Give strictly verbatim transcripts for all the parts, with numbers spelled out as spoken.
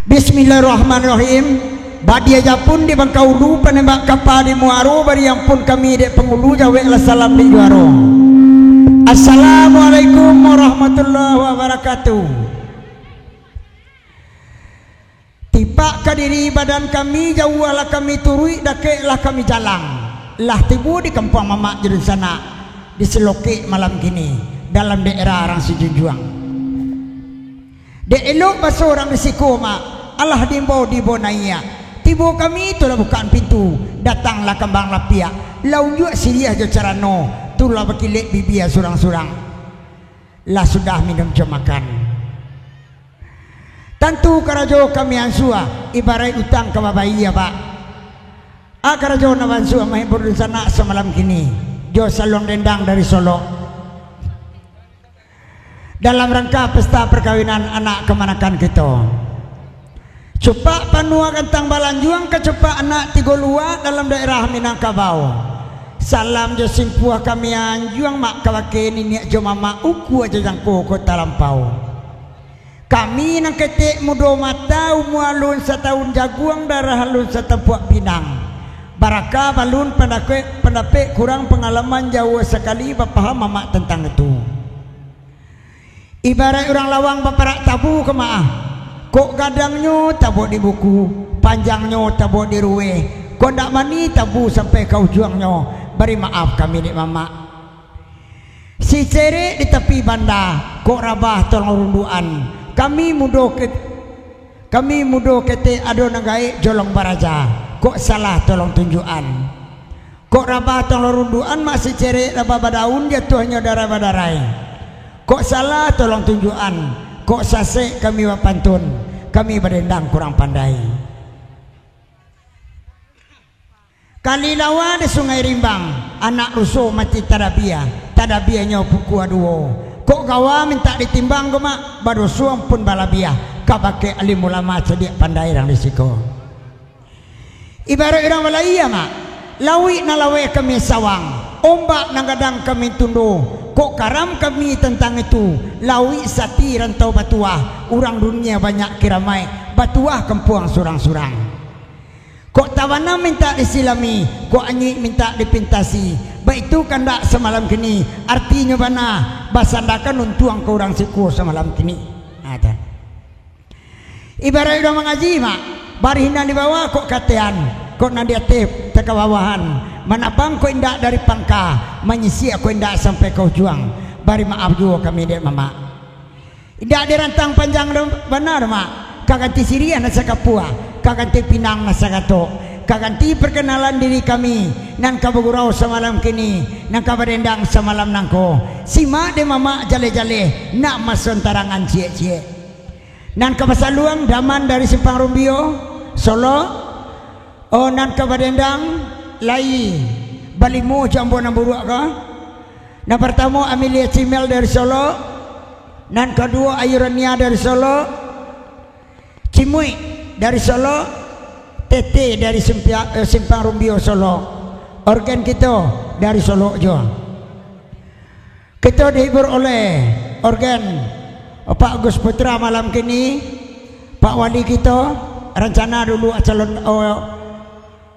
Bismillahirrahmanirrahim. Badia japun di Bangkaulu, panembak kapa di Muaro, bariang pun kami dek pangulu, jaweklah salam di juaro. Assalamualaikum warahmatullahi wabarakatuh. Tipak ka diri badan kami, jauahlah kami turuik, dakeklah kami jalang. Lah tibo di kampuang mamak jo dunsanak, di Silokek malam kini, dalam daerah Rang Sijunjuang. Dek elok baso urang di siko, Mak, alah diimbau dibo naiak. Tibo kami tu lah bukaan pintu, datanglah kambang lapiak, lah unjuak siriah jo carano, tu lah bakilek bibia surang-surang. Lah sudah minum jo makan. Tantu karajo kami ansua, ibaraik utang ka babayia, Pak. A karajo nan bansua mahibur dunsanak samalam kini, jo saluang dendang dari Solok. Dalam rangka pesta parkawinan anak kamanakan kito. Cupak panuah gantang balanjuang, kacupak anak tigo luak dalam daerah Minangkabau. Salam jo simpuah kami anjuang, Mak, kabake niniak jo mamak, ukua jo jangko kota lampau. Kami nan ketek mudo mata, umua alun satahun jaguang, darah alun satampuak pinang. Barakah balun pandapek, pandapek kurang, pangalaman jauah sakali, bapaham mamak tantang itu. Ibaraik urang lawang baparak tabu ka maah. Kok gadangnyo tabuak di buku, panjangnyo tabuak di ruweh, kok ndak mani tabu sampai ka ujuangnyo, bari maaf kami dek mamak. Sicerek di tapi banda, kok rabah tolong rundukan. Kami mudo ke-, kami mudo ketek ado nan gaek jolong baraja, kok salah tolong tunjuakan. Kok rabah tolong rundukan, Mak, sicerek rabah badaun, jatuahnyo darai badarai. Kok salah tolong tunjuakan, kok sasek kami bapantun, kami badendang kurang pandai. Kali lawa di Sungai Rimbang, anak ruso mati tadabia, tadabianyo pukua duo. Kok gawa mintak ditimbang ko, Mak, badoso ampun balabiah, kabake alim ulama cadiak pandai rang di siko. Ibaraik urang balayia, Mak, lauik nan laweh kami sawang, ombak nan gadang kami tundo, kok karam kami tantang itu, lauik sati rantau batuah, urang dunia banyak kiramaik, batuah kampuang surang-surang. Kok tabanam mintak disilami, kok anyuik mintak dipintasi. Baitu kandak samalam kini, artinyo bana, basandakan untuang ka urang siko samalam kini. Nah, tu. Ibaraik urang mangaji, Mak, barih nan di bawah kok katean, kok nan di ateh takabawahan, manabang kok indak dari pangka, manyisiak kok indak sampai ka ujuang. Bari maaf juo kami dek mamak. Indak dirantang panjang do, bana do, Mak. Ka ganti siriah nan sakapua, ka ganti pinang nan sagatok, ka ganti parkanalan diri kami, nan ka bagurau samalam kini, nan ka badendang samalam nangko. Simak dek mamak jaleh-jaleh, nak mason tarangan ciek-ciek. Nan ka basaluang Daman dari Simpang Rumbio, Solok. Oh, nan ka badendang lai balimo jo ambo nan buruak ko. Nan partamo Amelia Cimel dari Solok, nan kaduo Ayu Rania dari Solok, Cimuik dari Solok, Tete dari Simpia-, eh, Simpang Rumbio Solok. Orgen kito dari Solok juo. Kito dihibur oleh orgen Pak Gus Putra malam kini. Pak Wali kito, rancana dulu calon, oh,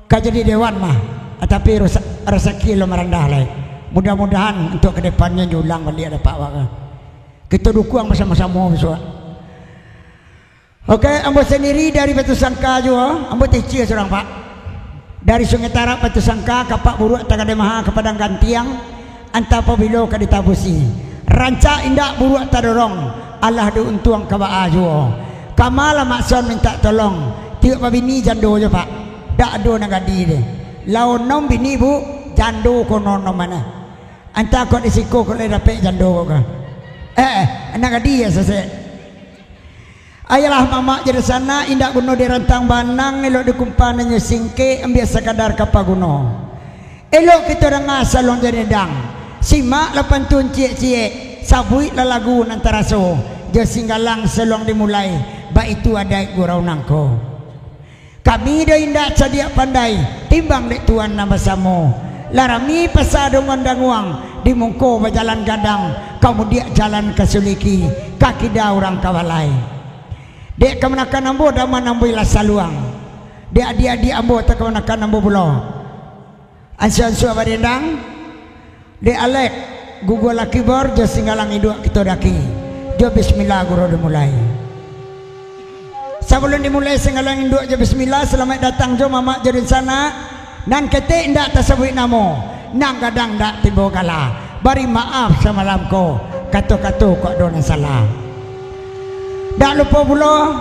ka jadi dewan mah, tapi rasa-, rasaki lo marandah lai. Mudah-mudahan untuk ke depannyo nyo ulang baliak dapek awak. Kito dukuang basamo-samo bisuak. Oke, ambo sandiri dari Batu Sangka juo, ambo teh cia surang, Pak. Dari Sungai Tarap, Batu Sangka, ka Pak Buruak, Tagade Maha, ka Padang Gantiang, antah pabilo ka ditabusi. Rancak indak buruak tadorong, alah di untuang ka baa juo. Kama lah makson mintak tolong, tiok babini jando jo, Pak. Dak ado nan gadih deh. Lah onom bini, Bu, jando kono onom mah. Antah kok di siko kok lai dapek jando kok ka. Eh, eh, nan gadih yo sasek. Ayolah mamak jo dunsanak, indak guno dirantang banang, elok dikumpa nan nyo singkek, ambiak sakadar ka paguno. Elok kito danga saluang jo dendang, simaklah pantun ciek-ciek, sabuiklah lagu nan taraso, jo singgalang saluang dimulai, baitu adaik gurau nangko. Kami doh indak cadiak pandai, timbang dek Tuan nan basamo. Lah rami pasa danguang-danguang, di muko bajalan gadang, ka mudiak jalan ka suliki, ka kida urang ka balai. Dek kamanakan ambo, daman ambo ilah saluang. Dek adiak-adiak ambo, tau kamanakan ambo pulo. Ansuak-ansuak badendang. Dek alek, gugua lah kibor, jo singgalang induak kito daki. Jo bismillah guru dimulai. Sabalun dimulai singgalang induak jo bismillah, salamaik datang jo mamak jo dunsanak. Nan ketek indak tasabuik namo, nan gadang indak tibo gala. Bari maaf samalam ko, kato-kato kok ado nan salah. Dak lupo pulo,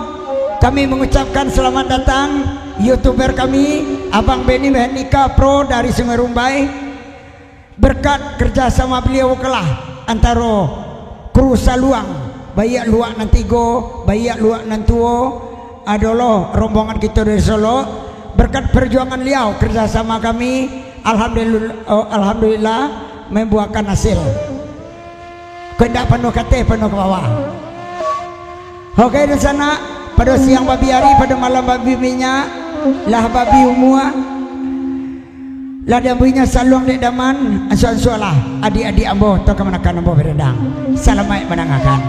kami mangucapkan salamat datang youtuber kami, Abang Benny Mehanika Pro dari Sungai Rumbai. Berkat kerjasama beliau kelah antaro kru saluang, baiak luak nan tigo, baiak luak nan tuo, adalah rombongan kito dari Solok. Berkat perjuangan beliau, kerjasama kami, alhamdulillah, oh, alhamdulillah, membuahkan hasil. Kok indak panuah ka ateh, panuah ka bawah. Oke, dunsanak, pado siang babi ari, pado malam babi minyak, lah babi umua, lah diambuinyo saluang dek daman, ansuak-ansuaklah adiak-adiak ambo, tau kamanakan ambo badendang. Salamaik mandangakan.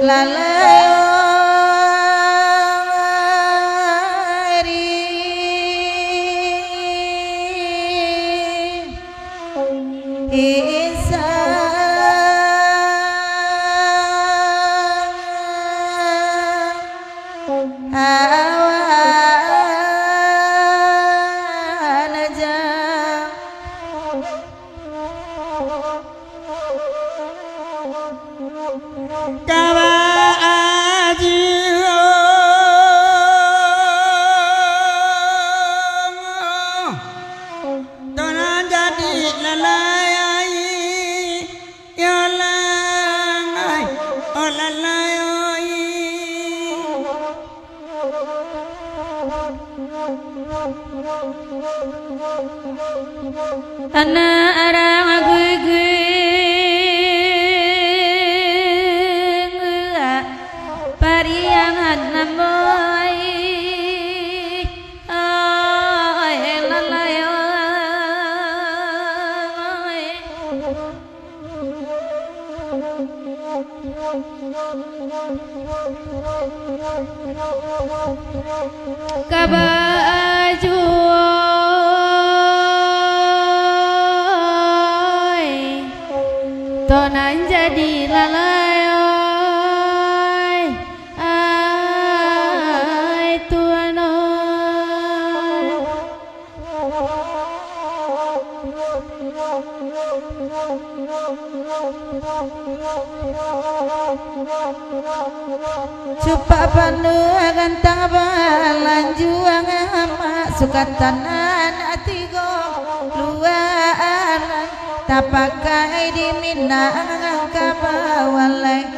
Lalari Isa awan aja. Kaba aji, oh, to nan jadi lalai, yo lalai, oh lalai, oi. Anak arang guguing, pariangan namo ai, ai lalai ai. Kaba ajuai, to nan jadi lalai ai, ai tuan ai. Cupak panuah gantang balanjuang, amak sukatan anak tigo luaran, tapakai di Minang ka bawalai,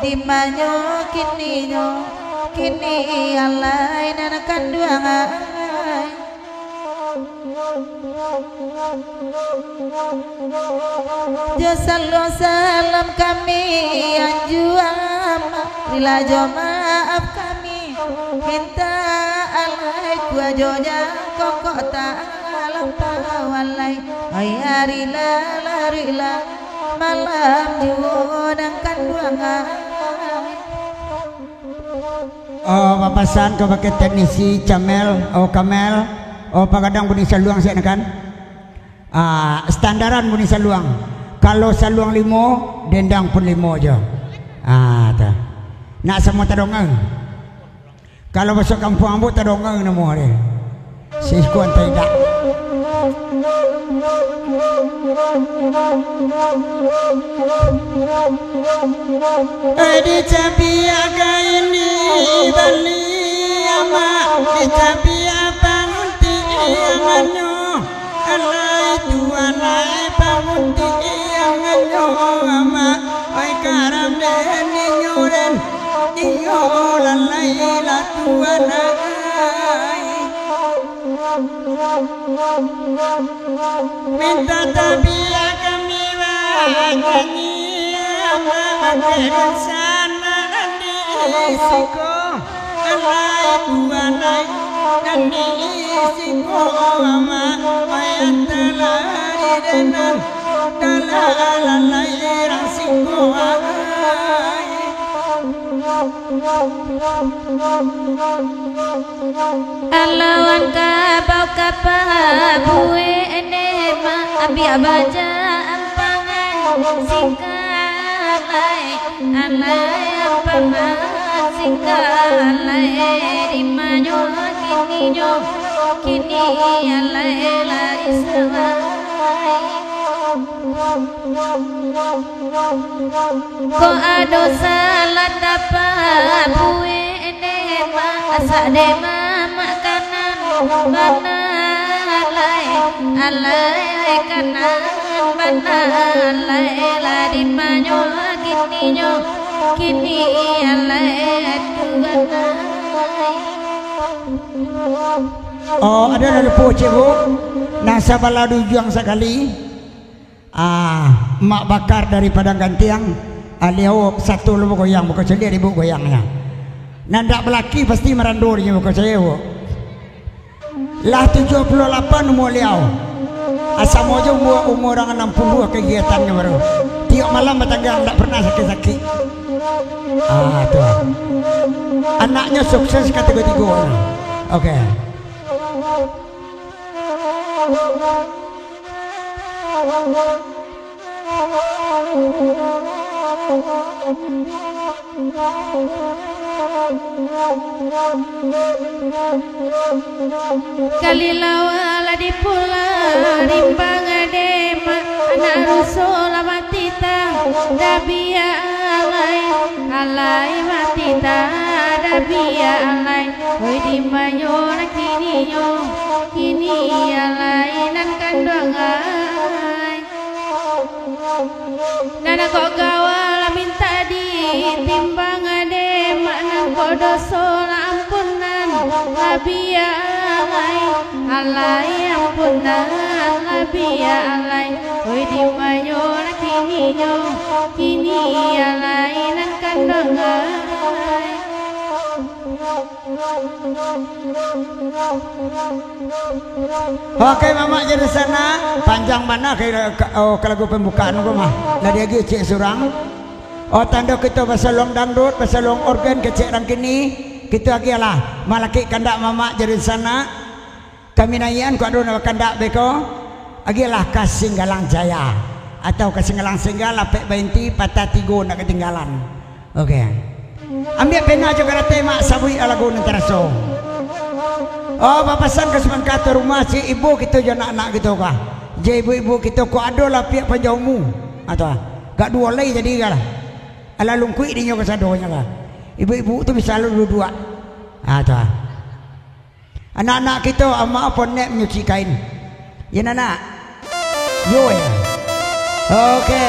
di manyo kininyo, kini alai nan kanduang ai. Jo salam-salam kami anjuang, rila jo maaf kami minta, alai kua jo jangkok kok talampau alai. Ai ari lah, ari lah, malam juo nan kanduang ai. Oh, bapasan kabake teknisi Camel, oh, Kamel, oh, pagadang bunyi saluang siap kan? Ah, standaran bunyi saluang. Kalau saluang limo, dendang pun limo jo. Ah, tu. Nak samo tadonga. Kalau basuak kampuang ambo, tadonga namo dia. Siskuan tidak. Eh, dicabiak ka ini bali, amak, dicabiak panguntianganyo. Alai tuan, alai panguntianganyo, amak. Oi, karam den inyo den, inyo lalai lah tuan ai. Mintak tabiak kami banyanyi, amak, makai dunsanak di siko. Alai tuan ai, nan di siko, amak, payah talari denan, dalam lalai rang siko ai. Alah angka bau ka pabuek, ende mak ambiak baja ampangan singkalai. Alai ampangan singkalai, dimanyo kininyo, kini alai lai sawai. Kok ado salah tapabuek, ende mak, asak den mak makanan bana lai, alai kanan bana lai, lah dimanyo kininyo, kini alai tuan ai. Oh, ado nan lupo, Cik, Bu? Nan sabalah di ujuang sakali. Ah, Mak Bakar dari Padang Gantiang, ah, Liau satu lo bagoyang, bako caliak ibu goyangnyo. Nan dak balaki pasti marando dinyo, bako caliak ibu. Lah tujuah puluah lapan umua Liau. Ah, samo jo umua, umua urang anam puluah kagiatannyo baru. Tiok malam batanggang, dak pernah sakik-sakik. Ah, tu. Anaknyo sukses katigo-tigonyo. Oke. Kalilau lah dipulang rimbang, ende mak, anak ruso lah mati tadabiak lai, alai mati tadabiak lai. Oi, dimanyo lah kininyo, kini alai nan kanduang ai. Nan kok gawa lah mintak ditimbang, ende mak, nan kok doso lah ampunan labiah lai, alai ampunan labiah lai. Oi, dimanyo lah kininyo, kini alai nan kanduang ai. Oke, Mamak jadi sanak, panjang bana ka, ka, oh, ka lagu pambukaan ko mah. Lah diagiah ciek surang. Oh, tando kito basaluang dangdut, basaluang organ kecek rang kini. Kito agiahlah, malakik kandak Mamak jadi sanak. Kami naian kok ado nan bakandak beko, agiahlah ka Singgalang Jaya, atau ka Singgalang Singgal, lapek bainti, patah tigo, ndak katinggalan. Oke. Ambiak pena jo karateh, Mak, sabuik lagu nan taraso. Oh, bapasan ka suman ka ateh rumah, si ibu kito jo anak-anak kito ka. Jo ibu-ibu kito, kok ado lah piak panjang umu. Atau, gak duo lai jadi ka lah. Alah lungkuik dinyo kasadonyo ka. Ibu-ibu tu bisa lalu duduak. Atau. Anak-anak kito, amak apo nek manyuci kain? Yo, nak? Yo, yo. Oke.